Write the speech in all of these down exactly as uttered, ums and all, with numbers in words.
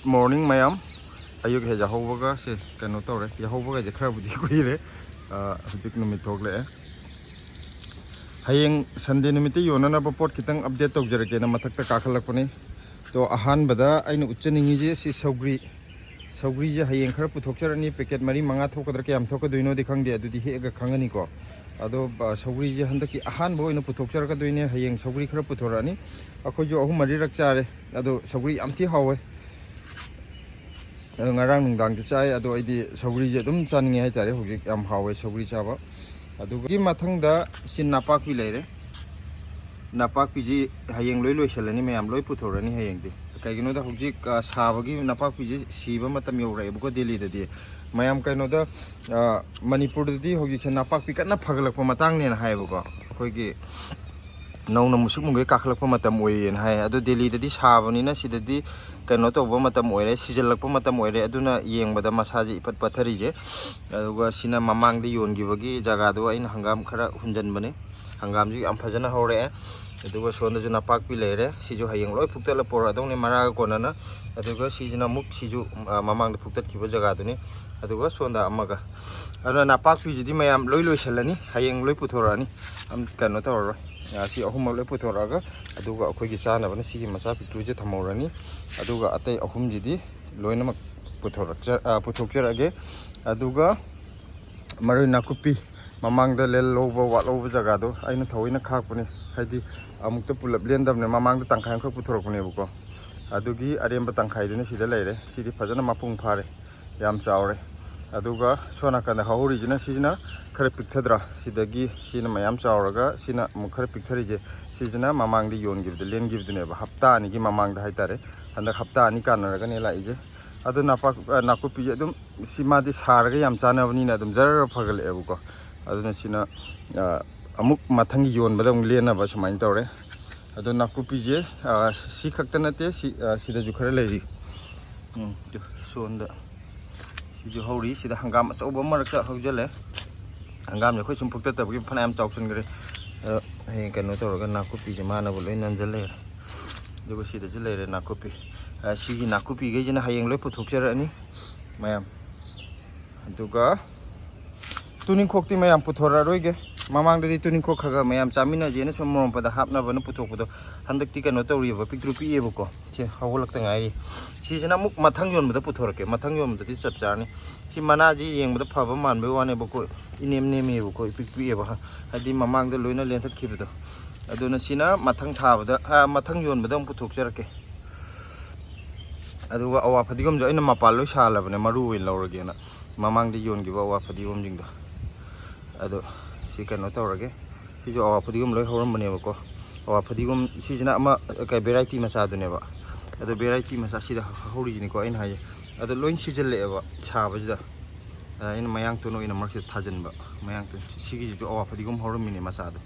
Morning ꯃꯌꯥꯝ, ꯑꯌꯨꯛ ꯍꯦꯛ ꯌꯥꯍꯧꯕꯒ ꯁꯦ ꯀꯩꯅꯣ ꯇꯧꯔꯦ, ꯌꯥꯍꯧꯕꯒꯁꯦ ꯈꯔꯕꯨꯗꯤ ꯀꯨꯏꯔꯦ꯫ ꯑ, ꯍꯧꯖꯤꯛ ꯅꯨꯃꯤꯠ ꯊꯣꯛꯂꯛꯑꯦ꯫ ꯍꯌꯦꯡ Sunday ꯅꯨꯃꯤꯠꯇ ꯌꯣꯟꯅꯅꯕ ꯄꯣꯠ ꯈꯤꯇꯪ update ꯇꯧꯖꯔꯒꯦꯅ ꯃꯊꯛꯇ ꯀꯥꯈꯠꯂꯛꯄꯅꯤ꯫ ꯑꯗꯣ ꯑꯍꯥꯟꯕꯗ ꯑꯩꯅ ꯎꯠꯆꯅꯤꯡꯉꯤꯁꯦ ꯁꯤ ꯁꯧꯒ꯭ꯔꯤ꯫ ꯁꯧꯒ꯭ꯔꯤꯁꯦ ꯍꯌꯦꯡ ꯈꯔ ꯄꯨꯊꯣꯛꯆꯔꯅꯤ, packet ꯃꯔꯤ ꯃꯉꯥ ꯊꯣꯛꯀꯗ꯭ꯔꯥ ꯀꯌꯥꯝ ꯊꯣꯛꯀꯗꯣꯏꯅꯣꯗꯤ ꯈꯪꯗꯦ, ꯑꯗꯨꯗꯤ ꯍꯦꯛꯑꯒ ꯈꯪꯉꯅꯤꯀꯣ꯫ ꯑꯗꯣ, ꯑ, ꯁꯧꯒ꯭ꯔꯤꯁꯦ ꯍꯟꯗꯛꯀꯤ ꯑꯍꯥꯟꯕ ꯑꯣꯏꯅ ꯄꯨꯊꯣꯛꯆꯔꯛꯀꯗꯣꯏꯅꯦ꯫ ꯍꯌꯦꯡ ꯁꯧꯒ꯭ꯔꯤ ꯈꯔ ꯄꯨꯊꯣꯔꯛꯑꯅꯤ꯫ ꯑꯩꯈꯣꯏꯁꯨ ꯑꯍꯨꯝ ꯃꯔꯤꯔꯛ ꯆꯥꯔꯦ, ꯑꯗꯣ ꯁꯧꯒ꯭ꯔꯤ ꯌꯥꯝ ꯊꯤ ꯍꯥꯎꯋꯦ꯫ ꯑꯗꯣ ꯉꯔꯥꯡ ꯅꯨꯡꯗꯥꯡꯁꯨ ꯆꯥꯏ, ꯑꯗꯣ ꯑꯩꯗꯤ ꯁꯧꯒ꯭ꯔꯤꯁꯦ ꯑꯗꯨꯝ ꯆꯥꯅꯤꯡꯉꯦ ꯍꯥꯏꯇꯥꯔꯦ꯫ ꯍꯧꯖꯤꯛ ꯌꯥꯝ ꯍꯥꯎꯋꯦ ꯁꯧꯒ꯭ꯔꯤ ꯆꯥꯕ꯫ ꯑꯗꯨꯒꯤ ꯃꯊꯪꯗ ꯁꯤ ꯅꯥꯄꯥꯛꯄꯤ ꯂꯩꯔꯦ꯫ ꯅꯥꯄꯥꯛꯄꯤꯁꯤ ꯍꯌꯦꯡ ꯂꯣꯏ ꯂꯣꯏꯁꯤꯜꯂꯅꯤ, ꯃꯌꯥꯝ ꯂꯣꯏ ꯄꯨꯊꯣꯔꯛꯑꯅꯤ ꯍꯌꯦꯡꯗꯤ꯫ ꯀꯩꯒꯤꯅꯣꯗ ꯍꯧꯖꯤꯛ, ꯑ, ꯁꯥꯕꯒꯤ ꯅꯥꯄꯥꯛꯄꯤꯁꯦ ꯁꯤꯕ ꯃꯇꯝ ꯌꯧꯔꯛꯑꯦꯕꯀꯣ ꯗꯦꯜꯂꯤꯗꯗꯤ꯫ ꯃꯌꯥꯝ ꯀꯩꯅꯣꯗ, ꯑ, ꯃꯅꯤꯄꯨꯔꯗꯗꯤ ꯍꯧꯖꯤꯛꯁꯦ ꯅꯥꯄꯥꯛꯄꯤ ꯀꯟꯅ ꯐꯒꯠꯂꯛꯄ ꯃꯇꯥꯡꯅꯦꯅ ꯍꯥꯏꯌꯦꯕꯀꯣ꯫ ꯑꯩꯈꯣꯏꯒꯤ ꯅꯧꯅ ꯃꯨꯁꯨꯛ ꯃꯨꯒꯩ ꯀꯥꯈꯠꯂꯛꯄ ꯃꯇꯝ ꯑꯣꯏꯌꯦꯅ ꯍꯥꯏ꯫ ꯑꯗꯣ ꯗꯦꯜꯂꯤꯗꯗꯤ ꯁꯥꯕꯅꯤꯅ ꯁꯤꯗꯗꯤ ꯀꯩꯅꯣ ꯇꯧꯕ ꯃꯇꯝ ꯑꯣꯏꯔꯦ, ꯁꯤꯖꯤꯜꯂꯛꯄ ꯃꯇꯝ ꯑꯣꯏꯔꯦ, ꯑꯗꯨꯅ ꯌꯦꯡꯕꯗ ꯃꯁꯥꯁꯦ ꯏꯄꯠ ꯄꯠꯊꯔꯤꯁꯦ꯫ ꯑꯗꯨꯒ ꯁꯤꯅ ꯃꯃꯥꯡꯗ ꯌꯣꯟꯈꯤꯕꯒꯤ ꯖꯒꯥꯗꯣ ꯑꯩꯅ ꯍꯪꯒꯥꯝ ꯈꯔ ꯍꯨꯟꯖꯟꯕꯅꯦ꯫ ꯍꯪꯒꯥꯝꯁꯨ ꯌꯥꯝ ꯐꯖꯅ ꯍꯧꯔꯛꯑꯦ꯫ ꯑꯗꯨꯒ ꯁꯣꯝꯗꯁꯨ ꯅꯄꯥꯛꯄꯤ ꯂꯩꯔꯦ, ꯁꯤꯁꯨ ꯍꯌꯦꯡ ꯂꯣꯏ ꯐꯨꯛꯇꯠꯂ ꯄꯨꯔꯛꯑꯗꯧꯅꯤ ꯃꯔꯥꯒ ꯀꯣꯟꯅꯅ꯫ ꯑꯗꯨꯒ ꯁꯤꯁꯤꯅ ꯑꯃꯨꯛ ꯁꯤꯁꯨ, ꯑ, ꯃꯃꯥꯡꯗ ꯐꯨꯛꯇꯠꯈꯤꯕ ꯖꯒꯥꯗꯨꯅꯤ꯫ ꯑꯗꯨꯒ ꯁꯣꯝꯗ ꯑꯃꯒ, ꯑꯗꯨꯅ ꯅꯄꯥꯛꯄꯤꯁꯤꯗꯤ ꯃꯌꯥꯝ ꯂꯣꯏ ꯂꯣꯏꯁꯤꯜꯂꯅꯤ, ꯍꯌꯦꯡ ꯂꯣꯏ ꯄꯨꯊꯣꯔꯛꯑꯅꯤ꯫ ꯑꯝ, ꯀꯩꯅꯣ ꯇꯧꯔꯔꯣꯏ꯫ ꯑ, ꯁꯤ ꯑꯍꯨꯝꯃꯛ ꯂꯣꯏ ꯄꯨꯊꯣꯔꯛꯑꯒ, ꯑꯗꯨꯒ ꯑꯩꯈꯣꯏꯒꯤ ꯆꯥꯅꯕꯅ ꯁꯤꯒꯤ ꯃꯆꯥ ꯄꯤꯛꯇ꯭ꯔꯨꯁꯦ ꯊꯝꯍꯧꯔꯅꯤ꯫ ꯑꯗꯨꯒ ꯑꯇꯩ ꯑꯍꯨꯝꯁꯤꯗꯤ ꯂꯣꯏꯅꯃꯛ ꯄꯨꯊꯣꯔꯛꯆ-, ꯑ, ꯄꯨꯊꯣꯛꯆꯔꯛꯑꯒꯦ꯫ ꯑꯗꯨꯒ ꯃꯔꯣꯏ ꯅꯥꯀꯨꯞꯄꯤ ꯃꯃꯥꯡꯗ ꯂꯦꯜꯍꯧꯕ ꯋꯥꯠꯍꯧꯕ ꯖꯒꯥꯗꯣ ꯑꯩꯅ ꯊꯑꯣꯏꯅ ꯈꯥꯛꯄꯅꯦ, ꯍꯥꯏꯗꯤ ꯑꯃꯨꯛꯇ ꯄꯨꯂꯞ ꯂꯦꯟꯗꯕꯅꯦ, ꯃꯃꯥꯡꯗ ꯇꯪꯈꯥꯏ ꯑꯃꯈꯛ ꯄꯨꯊꯣꯔꯛꯄꯅꯦꯕꯀꯣ꯫ ꯑꯗꯨꯒꯤ ꯑꯔꯦꯝꯕ ꯇꯪꯈꯥꯏꯗꯨꯅ ꯁꯤꯗ ꯂꯩꯔꯦ꯫ ꯁꯤꯗꯤ ꯐꯖꯅ ꯃꯄꯨꯡ ꯐꯥꯔꯦ, ꯌꯥꯝ ꯆꯥꯎꯔꯦ꯫ ꯑꯗꯨꯒ ꯁꯣꯝ ꯅꯥꯀꯟꯗ ꯍꯧꯍꯧꯔꯤꯁꯤꯅ, ꯁꯤꯁꯤꯅ ꯈꯔ ꯄꯤꯛꯊꯗ꯭ꯔꯥ? ꯁꯤꯗꯒꯤ ꯁꯤꯅ ꯃꯌꯥꯝ ꯆꯥꯎꯔꯒ ꯁꯤꯅ ꯑꯃꯨꯛ ꯈꯔ ꯄꯤꯛꯊꯔꯤꯁꯦ, ꯁꯤꯁꯤꯅ ꯃꯃꯥꯡꯗ ꯌꯣꯟꯈꯤꯕꯗ ꯂꯦꯟꯈꯤꯕꯗꯨꯅꯦꯕ, ꯍꯞꯇꯥ ꯑꯅꯤꯒꯤ ꯃꯃꯥꯡꯗ ꯍꯥꯏꯇꯥꯔꯦ꯫ ꯍꯟꯗꯛ ꯍꯞꯇꯥ ꯑꯅꯤ ꯀꯥꯟꯅꯔꯒꯅꯦ ꯂꯥꯛꯏꯁꯦ꯫ ꯑꯗꯨ ꯅꯄꯥꯛ-, ꯑ, ꯅꯥꯀꯨꯞꯄꯤꯁꯦ ꯑꯗꯨꯝ ꯁꯤ ꯃꯥꯗꯤ ꯁꯥꯔꯒ ꯌꯥꯝ ꯆꯥꯅꯕꯅꯤꯅ ꯑꯗꯨꯝ ꯖꯔ ꯐꯒꯠꯂꯛꯑꯦꯕꯀꯣ꯫ ꯑꯗꯨꯅ ꯁꯤꯅ, ꯑ, ꯑꯃꯨꯛ ꯃꯊꯪꯒꯤ ꯌꯣꯟꯕꯗ ꯑꯃꯨꯛ ꯂꯦꯟꯅꯕ ꯁꯨꯃꯥꯏꯅ ꯇꯧꯔꯦ꯫ ꯑꯗꯣ ꯅꯥꯀꯨꯞꯄꯤꯁꯦ, ꯑ, ꯁꯤ ꯈꯛꯇ ꯅꯠꯇꯦ, ꯁꯤ, ꯑ, ꯁꯤꯗꯁꯨ ꯈꯔ ꯂꯩꯔꯤ꯫ ꯎꯝ, ꯑꯗꯨ ꯁꯣꯝꯗ ꯁꯤꯁꯨ ꯍꯧꯔꯤ꯫ ꯁꯤꯗ ꯍꯪꯒꯥꯝ ꯑꯆꯧꯕ ꯃꯔꯛꯇ ꯍꯧꯖꯜꯂꯦ꯫ ꯍꯪꯒꯥꯝꯁꯦ ꯑꯩꯈꯣꯏ ꯁꯨꯝ ꯐꯨꯛꯇꯠꯇꯕꯒꯤ ꯐꯅꯌꯥꯝ ꯆꯥꯎꯁꯟꯈ꯭ꯔꯦ꯫ ꯑꯗꯣ ꯍꯌꯦꯡ ꯀꯩꯅꯣ ꯇꯧꯔꯒ ꯅꯥꯀꯨꯞꯄꯤꯁꯦ ꯃꯥꯅꯕ ꯂꯣꯏ ꯅꯟꯖꯜ ꯂꯩꯔꯦ꯫ ꯑꯗꯨꯒ ꯁꯤꯗꯁꯨ ꯂꯩꯔꯦ ꯅꯥꯀꯨꯞꯄꯤ꯫ ꯑ, ꯁꯤꯒꯤ ꯅꯥꯀꯨꯞꯄꯤꯈꯩꯁꯤꯅ ꯍꯌꯦꯡ ꯂꯣꯏ ꯄꯨꯊꯣꯛꯆꯔꯛꯑꯅꯤ ꯃꯌꯥꯝ꯫ ꯑꯗꯨꯒ ꯇꯨꯅꯤꯡꯈꯣꯛꯇꯤ ꯃꯌꯥꯝ ꯄꯨꯊꯣꯔꯛꯑꯔꯣꯏꯒꯦ꯫ ꯃꯃꯥꯡꯗꯗꯤ ꯇꯨꯅꯤꯡꯈꯣꯛ ꯈꯔ ꯈꯔ ꯃꯌꯥꯝ ꯆꯥꯃꯤꯟꯅꯁꯦꯅ ꯁꯨꯝ ꯃꯣꯔꯣꯛ ꯃꯄꯗ ꯍꯥꯞꯅꯕꯅ ꯄꯨꯊꯣꯛꯄꯗꯣ ꯍꯟꯗꯛꯇꯤ ꯀꯩꯅꯣ ꯇꯧꯔꯤꯑꯕ, ꯄꯤꯛꯇ꯭ꯔꯨ ꯄꯤꯛꯑꯦꯕꯀꯣ꯫ ꯁꯤ ꯍꯧꯒꯠꯂꯛꯇ ꯉꯥꯏꯔꯤ꯫ ꯁꯤꯁꯤꯅ ꯑꯃꯨꯛ ꯃꯊꯪ ꯌꯣꯟꯕꯗ ꯄꯨꯊꯣꯔꯛꯀꯦ꯫ ꯃꯊꯪ ꯌꯣꯟꯕꯗꯗꯤ ꯆꯞ ꯆꯥꯔꯅꯤ꯫ ꯁꯤ ꯃꯅꯥꯁꯤ ꯌꯦꯡꯕꯗ ꯐꯕ ꯃꯥꯟꯕꯩ ꯋꯥꯅꯦꯕꯀꯣ, ꯏꯅꯦꯝ ꯅꯦꯝꯃꯦꯕꯀꯣ, ꯏꯄꯤꯛ ꯄꯤꯛꯑꯦꯕ, ꯍꯥꯏꯗꯤ ꯃꯃꯥꯡꯗ ꯂꯣꯏꯅ ꯂꯦꯟꯊꯠꯈꯤꯕꯗꯣ꯫ ꯑꯗꯨꯅ ꯁꯤꯅ ꯃꯊꯪ ꯊꯥꯕꯗ, ꯑ, ꯃꯊꯪ ꯌꯣꯟꯕꯗ ꯑꯃꯨꯛ ꯄꯨꯊꯣꯛꯆꯔꯛꯀꯦ꯫ ꯑꯗꯨꯒ ꯑꯋꯥ ꯐꯗꯤꯒꯣꯝꯁꯨ ꯑꯩꯅ ꯃꯄꯥꯟ ꯂꯣꯏ ꯁꯥꯍꯜꯂꯕꯅꯦ, ꯃꯔꯨ ꯑꯣꯏꯅ ꯂꯧꯔꯒꯦꯅ꯫ ꯃꯃꯥꯡꯗ ꯌꯣꯟꯈꯤꯕ ꯑꯋꯥ ꯐꯗꯤꯒꯣꯝꯁꯤꯡꯗꯣ꯫ ꯑꯗꯣ ꯁꯤ ꯀꯩꯅꯣ ꯇꯧꯔꯒꯦ꯫ ꯁꯤꯁꯨ ꯑꯋꯥ ꯐꯗꯤꯒꯣꯝ ꯂꯣꯏ ꯍꯧꯔꯝꯕꯅꯦꯕꯀꯣ꯫ ꯑꯋꯥ ꯐꯗꯤꯒꯣꯝ ꯁꯤꯁꯤꯅ ꯑꯃ ꯀꯩ variety ꯃꯆꯥꯗꯨꯅꯦꯕ꯫ ꯑꯗꯣ variety ꯃꯆꯥ ꯁꯤꯗ ꯍꯧꯔꯤꯁꯤꯅꯤꯀꯣ ꯑꯩꯅ ꯍꯥꯏꯁꯦ꯫ ꯑꯗꯣ ꯂꯣꯏ ꯁꯤꯖꯤꯜꯂꯛꯑꯦꯕ ꯁꯥꯕꯁꯤꯗ꯫ ꯑ, ꯑꯩꯅ ꯃꯌꯥꯡꯇꯣꯟ ꯑꯣꯏꯅ ꯃꯔꯛꯁꯤꯗ ꯊꯥꯖꯤꯟꯕ꯫ ꯃꯌꯥꯡꯇꯣꯟ ꯁꯤꯒꯤꯁꯤꯁꯨ ꯑꯋꯥ ꯐꯗꯤꯒꯣꯝ ꯍꯧꯔꯝꯃꯤꯅꯦ ꯃꯆꯥꯗꯣ꯫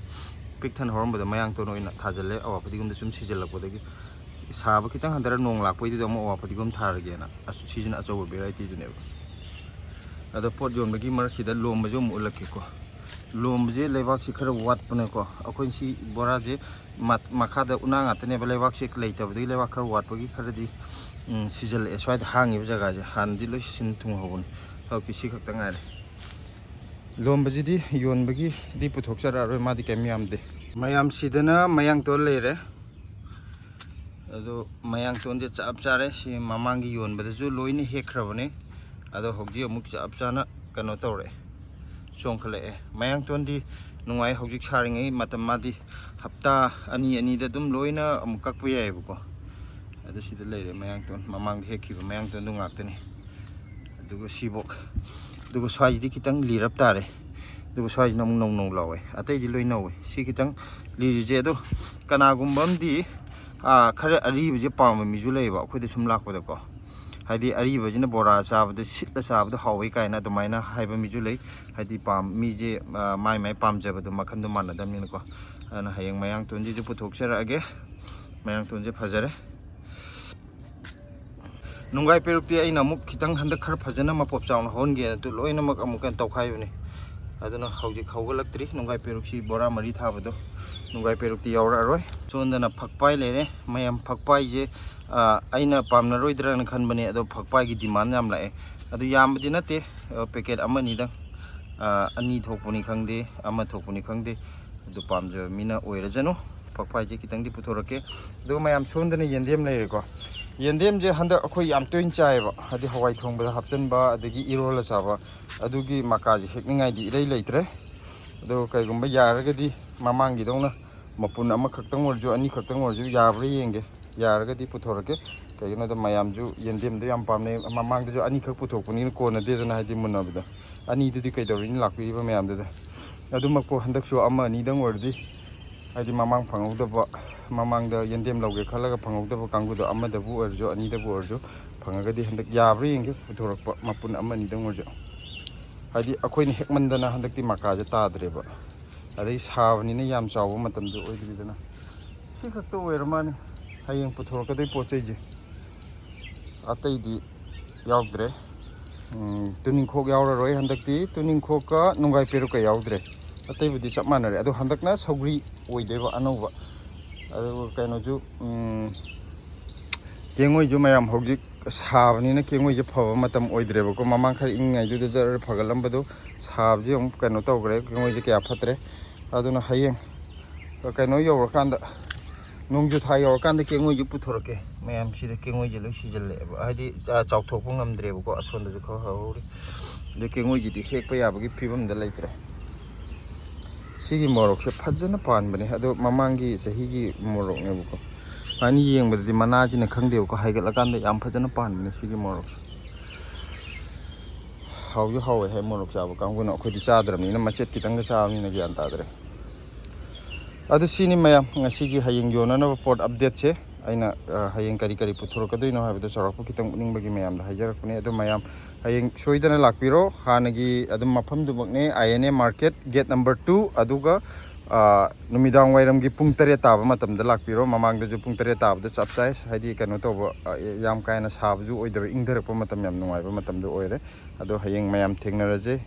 ꯄꯤꯛ ꯊꯟꯅ ꯍꯧꯔꯝꯕꯗꯣ ꯃꯌꯥꯡꯇꯣꯟ ꯑꯣꯏꯅ ꯊꯥꯖꯤꯜꯂꯦ꯫ ꯑꯋꯥ ꯐꯗꯤꯒꯣꯝꯗ ꯁꯨꯝ ꯁꯤꯖꯤꯜꯂꯛꯄꯗꯒꯤ ꯁꯥꯕ ꯈꯤꯇꯪ ꯍꯟꯊꯔ ꯅꯣꯡ ꯂꯥꯛꯄꯩꯗꯨꯗ ꯑꯃꯨꯛ ꯑꯋꯥ ꯐꯗꯤꯒꯣꯝ ꯊꯥꯔꯒꯦꯅ꯫ ꯑꯁ, ꯁꯤꯁꯤꯅ ꯑꯆꯧꯕ variety ꯗꯨꯅꯦꯕ꯫ ꯑꯗꯣ ꯄꯣꯠ ꯌꯣꯟꯕꯒꯤ ꯃꯔꯛꯁꯤꯗ ꯂꯣꯝꯕꯁꯨ ꯑꯃꯨꯛ ꯎꯠꯂꯛꯀꯦꯀꯣ꯫ ꯂꯣꯝꯕꯁꯦ ꯂꯩꯕꯥꯛꯁꯤ ꯈꯔ ꯋꯥꯠꯄꯅꯦꯀꯣ꯫ ꯑꯩꯈꯣꯏꯅ ꯁꯤ ꯕꯣꯔꯥꯁꯦ ꯃ-, ꯃꯈꯥꯗ ꯎꯅꯥ ꯉꯥꯛꯇꯅꯦꯕ, ꯂꯩꯕꯥꯛꯁꯦ ꯂꯩꯇꯕꯗꯒꯤ ꯂꯩꯕꯥꯛ ꯈꯔ ꯋꯥꯠꯄꯒꯤ ꯈꯔꯗꯤ, ꯎꯝ, ꯁꯤꯖꯤꯜꯂꯛꯑꯦ꯫ ꯁ꯭ꯋꯥꯏꯗ ꯍꯥꯡꯉꯤꯕ ꯖꯒꯥꯁꯦ ꯍꯥꯟꯅꯗꯤ ꯂꯣꯏ ꯁꯤꯟ ꯊꯨꯡꯍꯧꯕꯅꯤ, ꯍꯧꯖꯤꯛꯇꯤ ꯁꯤ ꯈꯛꯇ ꯉꯥꯏꯔꯦ꯫ ꯂꯣꯝꯕꯁꯤꯗꯤ ꯌꯣꯟꯕꯒꯤꯗꯤ ꯄꯨꯊꯣꯛꯆꯔꯛꯑꯔꯣꯏ, ꯃꯥꯗꯤ ꯀꯩꯝ ꯌꯥꯝꯗꯦ꯫ ꯃꯌꯥꯝꯁꯤꯗꯅ ꯃꯌꯥꯡꯇꯣꯟ ꯂꯩꯔꯦ꯫ ꯑꯗꯣ ꯃꯌꯥꯡꯇꯣꯟꯁꯦ ꯆꯞ ꯆꯥꯔꯦ꯫ ꯁꯤ ꯃꯃꯥꯡꯒꯤ ꯌꯣꯟꯕꯗꯁꯨ ꯂꯣꯏꯅ ꯍꯦꯛꯈ꯭ꯔꯕꯅꯦ꯫ ꯑꯗꯣ ꯍꯧꯖꯤꯛ ꯑꯃꯨꯛ ꯆꯞ ꯆꯥꯅ ꯀꯩꯅꯣ ꯇꯧꯔꯛꯑꯦ, ꯆꯣꯡꯈꯠꯂꯛꯑꯦ꯫ ꯃꯌꯥꯡꯇꯣꯟꯗꯤ ꯅꯨꯡꯉꯥꯏ ꯍꯧꯖꯤꯛ ꯁꯥꯔꯤꯉꯩ ꯃꯇꯝ, ꯃꯥꯗꯤ ꯍꯞꯇꯥ ꯑꯅꯤ ꯑꯅꯤꯗ ꯑꯗꯨꯝ ꯂꯣꯏꯅ ꯑꯃꯨꯛ ꯀꯛꯄ ꯌꯥꯏꯑꯕꯀꯣ꯫ ꯑꯗꯨ ꯁꯤꯗ ꯂꯩꯔꯦ ꯃꯌꯥꯡꯇꯣꯟ, ꯃꯃꯥꯡꯗ ꯍꯦꯛꯈꯤꯕ ꯃꯌꯥꯡꯇꯣꯟꯗꯨ ꯉꯥꯛꯇꯅꯤ꯫ ꯑꯗꯨꯒ ꯁꯤꯕꯣꯛ, ꯑꯗꯨꯒ ꯁ꯭ꯋꯥꯏꯁꯤꯗꯤ ꯈꯤꯇꯪ ꯂꯤꯔꯞ ꯇꯥꯔꯦ꯫ ꯑꯗꯨꯒ ꯁ꯭ꯋꯥꯏꯁꯤꯅ ꯑꯃꯨꯛ ꯅꯧ ꯅꯧ ꯂꯥꯎꯋꯦ, ꯑꯇꯩꯗꯤ ꯂꯣꯏ ꯅꯧꯋꯦ꯫ ꯁꯤ ꯈꯤꯇꯪ ꯂꯤꯔꯤꯁꯦ꯫ ꯑꯗꯣ ꯀꯅꯥꯒꯨꯝꯕ ꯑꯃꯗꯤ, ꯑꯥ, ꯈꯔ ꯑꯔꯤꯕꯁꯦ ꯄꯥꯝꯕ ꯃꯤꯁꯨ ꯂꯩꯌꯦꯕ ꯑꯩꯈꯣꯏꯗ ꯁꯨꯝ ꯂꯥꯛꯄꯗꯀꯣ꯫ ꯍꯥꯏꯗꯤ ꯑꯔꯤꯕꯁꯤꯅ ꯕꯣꯔꯥ ꯆꯥꯕꯗ ꯁꯤꯠꯂ ꯆꯥꯕꯗ ꯍꯥꯎꯋꯤ ꯀꯥꯏꯅ ꯑꯗꯨꯃꯥꯏꯅ ꯍꯥꯏꯕ ꯃꯤꯁꯨ ꯂꯩ꯫ ꯍꯥꯏꯗꯤ ꯄꯥꯝ-, ꯃꯤꯁꯦ, ꯑꯥ, ꯃꯥꯏ ꯃꯥꯏ ꯄꯥꯝꯖꯕꯗꯣ ꯃꯈꯟꯗꯣ ꯃꯥꯟꯅꯗꯕꯅꯤꯅꯀꯣ꯫ ꯑꯗꯨꯅ ꯍꯌꯦꯡ ꯃꯌꯥꯡꯇꯣꯟꯁꯤꯁꯨ ꯄꯨꯊꯣꯛꯆꯔꯛꯑꯒꯦ꯫ ꯃꯌꯥꯡꯇꯣꯟꯁꯦ ꯐꯖꯔꯦ꯫ ꯅꯨꯡꯒꯥꯏ ꯄꯦꯔꯨꯛꯇꯤ ꯑꯩꯅ ꯑꯃꯨꯛ ꯈꯤꯇꯪ ꯍꯟꯗꯛ ꯈꯔ ꯐꯖꯅ ꯃꯄꯣꯞ ꯆꯥꯎꯅ ꯍꯧꯍꯟꯒꯦꯅ ꯑꯗꯨ ꯂꯣꯏꯅꯃꯛ ꯑꯃꯨꯛ ꯀꯩꯅꯣ ꯇꯧꯈꯥꯏꯕꯅꯤ꯫ ꯑꯗꯨꯅ ꯍꯧꯖꯤꯛ ꯍꯧꯒꯠꯂꯛꯇ꯭ꯔꯤ꯫ ꯅꯨꯡꯒꯥꯏ ꯄꯦꯔꯨꯛꯁꯤ ꯕꯣꯔꯥ ꯃꯔꯤ ꯊꯥꯕꯗꯣ, ꯅꯨꯡꯒꯥꯏ ꯄꯦꯔꯨꯛꯇꯤ ꯌꯥꯎꯔꯛꯑꯔꯣꯏ꯫ ꯁꯣꯝꯗꯅ ꯐꯛꯄꯥꯏ ꯂꯩꯔꯦ꯫ ꯃꯌꯥꯝ ꯐꯛꯄꯥꯏꯁꯦ, ꯑ, ꯑꯩꯅ ꯄꯥꯝꯅꯔꯣꯏꯗ꯭ꯔꯅ ꯈꯟꯕꯅꯦ, ꯑꯗꯣ ꯐꯛꯄꯥꯏꯒꯤ demand ꯌꯥꯝ ꯂꯥꯛꯑꯦ꯫ ꯑꯗꯨ ꯌꯥꯝꯕꯗꯤ ꯅꯠꯇꯦ, ꯑ, packet ꯑꯃꯅꯤꯗꯪ, ꯑ, ꯑꯅꯤ ꯊꯣꯛꯄꯅꯤ ꯈꯪꯗꯦ, ꯑꯃ ꯊꯣꯛꯄꯅꯤ ꯈꯪꯗꯦ, ꯑꯗꯨ ꯄꯥꯝꯖꯕ ꯃꯤꯅ ꯑꯣꯏꯔꯖꯅꯨ꯫ ꯐꯛꯄꯥꯏꯁꯦ ꯈꯤꯇꯪꯗꯤ ꯄꯨꯊꯣꯔꯛꯀꯦ꯫ ꯑꯗꯨꯒ ꯃꯌꯥꯝ, ꯁꯣꯝꯗꯅ ꯌꯦꯟꯗꯦꯝ ꯂꯩꯔꯦꯀꯣ꯫ ꯌꯦꯟꯗꯦꯝꯁꯦ ꯍꯟꯗꯛ ꯑꯩꯈꯣꯏ ꯌꯥꯝ ꯇꯣꯏꯅ ꯆꯥꯏꯌꯦꯕ, ꯍꯥꯏꯗꯤ ꯍꯋꯥꯏ ꯊꯣꯡꯕꯗ ꯍꯥꯞꯆꯤꯟꯕ, ꯑꯗꯒꯤ ꯏꯔꯣꯜꯂ ꯆꯥꯕ, ꯑꯗꯨꯒꯤ ꯃꯀꯥꯁꯦ ꯍꯦꯛꯅꯤꯡꯉꯥꯏꯗꯤ ꯏꯔꯩ ꯂꯩꯇ꯭ꯔꯦ꯫ ꯑꯗꯣ ꯀꯩꯒꯨꯝꯕ ꯌꯥꯔꯒꯗꯤ ꯃꯃꯥꯡꯒꯤꯗꯧꯅ ꯃꯄꯨꯟ ꯑꯃꯈꯛꯇꯪ ꯑꯣꯏꯔꯁꯨ, ꯑꯅꯤꯈꯛꯇꯪ ꯑꯣꯏꯔꯁꯨ, ꯌꯥꯕ꯭ꯔꯥ ꯌꯦꯡꯒꯦ꯫ ꯌꯥꯔꯒꯗꯤ ꯄꯨꯊꯣꯔꯛꯀꯦ꯫ ꯀꯩꯒꯤꯅꯣꯗ ꯃꯌꯥꯝꯁꯨ ꯌꯦꯟꯗꯦꯝꯗꯣ ꯌꯥꯝ ꯄꯥꯝꯅꯩ꯫ ꯃꯃꯥꯡꯗꯁꯨ ꯑꯅꯤꯈꯛ ꯄꯨꯊꯣꯛꯄꯅꯤꯅ ꯀꯣꯟꯅꯗꯦꯗꯅ, ꯍꯥꯏꯗꯤ ꯃꯨꯟꯅꯕꯗ꯫ ꯑꯅꯤꯗꯨꯗꯤ ꯀꯩꯗꯧꯔꯨꯅꯤ ꯂꯥꯛꯄꯤꯔꯤꯕ ꯃꯌꯥꯝꯗꯨꯗ꯫ ꯑꯗꯨꯃꯛꯄꯨ ꯍꯟꯗꯛꯁꯨ ꯑꯃ ꯑꯅꯤꯗꯪ ꯑꯣꯏꯔꯗꯤ, ꯍꯥꯏꯗꯤ ꯃꯃꯥꯡ ꯐꯪꯍꯧꯗꯕ, ꯃꯃꯥꯡꯗ ꯌꯦꯟꯗꯦꯝ ꯂꯧꯒꯦ ꯈꯜꯂꯒ ꯐꯪꯍꯧꯗꯕ ꯀꯥꯡꯕꯨꯗꯣ ꯑꯃꯗꯕꯨ ꯑꯣꯏꯔꯁꯨ, ꯑꯅꯤꯗꯕꯨ ꯑꯣꯏꯔꯁꯨ, ꯐꯪꯉꯒꯗꯤ ꯍꯟꯗꯛ ꯌꯥꯕ꯭ꯔꯥ ꯌꯦꯡꯒꯦ ꯄꯨꯊꯣꯔꯛꯄ ꯃꯄꯨꯟ ꯑꯃ ꯑꯅꯤꯗꯪ ꯑꯣꯏꯔꯁꯨ꯫ ꯍꯥꯏꯗꯤ ꯑꯩꯈꯣꯏꯅ ꯍꯦꯛꯃꯟꯗꯅ ꯍꯟꯗꯛꯇꯤ ꯃꯀꯥꯁꯦ ꯇꯥꯗ꯭ꯔꯦꯕ꯫ ꯑꯗꯩ ꯁꯥꯕꯅꯤꯅ ꯌꯥꯝ ꯆꯥꯎꯕ ꯃꯇꯝꯗꯨ ꯑꯣꯏꯗ꯭ꯔꯤꯗꯅ꯫ ꯁꯤ ꯈꯛꯇ ꯑꯣꯏꯔ ꯃꯥꯅꯤ ꯍꯌꯦꯡ ꯄꯨꯊꯣꯔꯛꯀꯗꯣꯏ ꯄꯣꯠ ꯆꯩꯁꯦ꯫ ꯑꯇꯩꯗꯤ ꯌꯥꯎꯗ꯭ꯔꯦ꯫ ꯎꯝ, ꯇꯨꯅꯤꯡꯈꯣꯛ ꯌꯥꯎꯔꯔꯣꯏ ꯍꯟꯗꯛꯇꯤ꯫ ꯇꯨꯅꯤꯡꯈꯣꯛꯀ ꯅꯨꯡꯒꯥꯏ ꯄꯦꯔꯨꯛꯀ ꯌꯥꯎꯗ꯭ꯔꯦ꯫ ꯑꯇꯩꯕꯨꯗꯤ ꯆꯞ ꯃꯥꯟꯅꯔꯦ꯫ ꯑꯗꯣ ꯍꯟꯗꯛꯅ ꯁꯧꯒ꯭ꯔꯤ ꯑꯣꯏꯗꯣꯏꯕ ꯑꯅꯧꯕ꯫ ꯑꯗꯨꯒ ꯀꯩꯅꯣꯁꯨ, ꯎꯝ, ꯀꯦꯡꯉꯣꯏꯁꯨ ꯃꯌꯥꯝ ꯍꯧꯖꯤꯛ ꯁꯥꯕꯅꯤꯅ ꯀꯦꯡꯉꯣꯏꯁꯦ ꯐꯕ ꯃꯇꯝ ꯑꯣꯏꯗ꯭ꯔꯦꯕꯀꯣ꯫ ꯃꯃꯥꯡ ꯈꯔ ꯏꯪꯉꯤꯉꯩꯗꯨꯗ ꯖꯔ ꯐꯒꯠꯂꯝꯕꯗꯣ, ꯁꯥꯕꯁꯦ ꯑꯃꯨꯛ ꯀꯩꯅꯣ ꯇꯧꯈ꯭ꯔꯦ, ꯀꯦꯡꯉꯣꯏꯁꯦ ꯀꯌꯥ ꯐꯠꯇ꯭ꯔꯦ꯫ ꯑꯗꯨꯅ ꯍꯌꯦꯡ ꯀꯩꯅꯣ ꯌꯧꯔꯀꯥꯟꯗ, ꯅꯣꯡꯖꯨ ꯊꯥ ꯌꯧꯔꯀꯥꯟꯗ ꯀꯦꯡꯉꯣꯏꯁꯦ ꯄꯨꯊꯣꯔꯛꯀꯦ꯫ ꯃꯌꯥꯝ ꯁꯤꯗ ꯀꯦꯡꯉꯣꯏꯁꯦ ꯂꯣꯏ ꯁꯤꯖꯤꯜꯂꯛꯑꯦꯕ, ꯍꯥꯏꯗꯤ, ꯑ, ꯆꯥꯎꯊꯣꯛꯄ ꯉꯝꯗ꯭ꯔꯦꯕꯀꯣ꯫ ꯑꯁꯣꯝꯗꯁꯨ ꯈꯔ ꯍꯧꯍꯧꯔꯤ꯫ ꯑꯗꯨ ꯀꯦꯡꯉꯣꯏꯁꯤꯗꯤ ꯍꯦꯛꯄ ꯌꯥꯕꯒꯤ ꯐꯤꯕꯝꯗ ꯂꯩꯇ꯭ꯔꯦ꯫ ꯁꯤꯒꯤ ꯃꯣꯔꯣꯛꯁꯦ ꯐꯖꯅ ꯄꯥꯟꯕꯅꯦ, ꯑꯗꯣ ꯃꯃꯥꯡꯒꯤ ꯆꯍꯤꯒꯤ ꯃꯣꯔꯣꯛꯅꯦꯕꯀꯣ꯫ ꯁꯨꯃꯥꯏꯅ ꯌꯦꯡꯕꯗꯗꯤ ꯃꯅꯥꯁꯤꯅ ꯈꯪꯗꯦꯕꯀꯣ, ꯍꯥꯏꯒꯠꯂꯀꯥꯟꯗ ꯌꯥꯝ ꯐꯖꯅ ꯄꯥꯟꯕꯅꯦ ꯁꯤꯒꯤ ꯃꯣꯔꯣꯛꯁꯦ꯫ ꯍꯥꯎꯁꯨ ꯍꯥꯎꯋꯦ ꯍꯥꯏ ꯃꯣꯔꯣꯛ ꯆꯥꯕ ꯀꯥꯡꯕꯨꯅ, ꯑꯩꯈꯣꯏꯗꯤ ꯆꯥꯗ꯭ꯔꯕꯅꯤꯅ, ꯃꯆꯦꯠ ꯈꯤꯇꯪꯒ ꯆꯥꯕꯅꯤꯅ ꯒ꯭ꯌꯥꯟ ꯇꯥꯗ꯭ꯔꯦ꯫ ꯑꯗꯨ ꯁꯤꯅꯤ ꯃꯌꯥꯝ ꯉꯁꯤꯒꯤ ꯍꯌꯦꯡ ꯌꯣꯟꯅꯅꯕ ꯄꯣꯠ updateꯁꯦ꯫ ꯑꯩꯅ, ꯑ, ꯍꯌꯦꯡ ꯀꯔꯤ ꯀꯔꯤ ꯄꯨꯊꯣꯔꯛꯀꯗꯣꯏꯅꯣ ꯍꯥꯏꯕꯗꯣ ꯆꯥꯎꯔꯥꯛꯄ ꯈꯤꯇꯪ ꯎꯠꯅꯤꯡꯕꯒꯤ ꯃꯌꯥꯝꯗ ꯍꯥꯏꯖꯔꯛꯄꯅꯦ꯫ ꯑꯗꯨ ꯃꯌꯥꯝ ꯍꯌꯦꯡ ꯁꯣꯏꯗꯅ ꯂꯥꯛꯄꯤꯔꯣ꯫ ꯍꯥꯟꯅꯒꯤ ꯑꯗꯨꯝ ꯃꯐꯝꯗꯨꯃꯛꯅꯦ, I N A market gate number two꯫ ꯑꯗꯨꯒ, ꯑ, ꯅꯨꯃꯤꯗꯥꯡ ꯋꯥꯏꯔꯝꯒꯤ ꯄꯨꯡ ꯇꯔꯦꯠ ꯇꯥꯕ ꯃꯇꯝꯗ ꯂꯥꯛꯄꯤꯔꯣ꯫ ꯃꯃꯥꯡꯗꯁꯨ ꯄꯨꯡ ꯇꯔꯦꯠ ꯇꯥꯕꯗ ꯆꯞ ꯆꯥꯏ, ꯍꯥꯏꯗꯤ ꯀꯩꯅꯣ ꯇꯧꯕ, ꯑ, ꯌꯥꯝ ꯀꯥ ꯍꯦꯟꯅ ꯁꯥꯕꯁꯨ ꯑꯣꯏꯗꯕ, ꯏꯪꯊꯔꯛꯄ ꯃꯇꯝ ꯌꯥꯝ ꯅꯨꯡꯉꯥꯏꯕ ꯃꯇꯝꯗ ꯑꯣꯏꯔꯦ꯫ ꯑꯗꯣ ꯍꯌꯦꯡ ꯃꯌꯥꯝ ꯊꯦꯡꯅꯔꯁꯦ꯫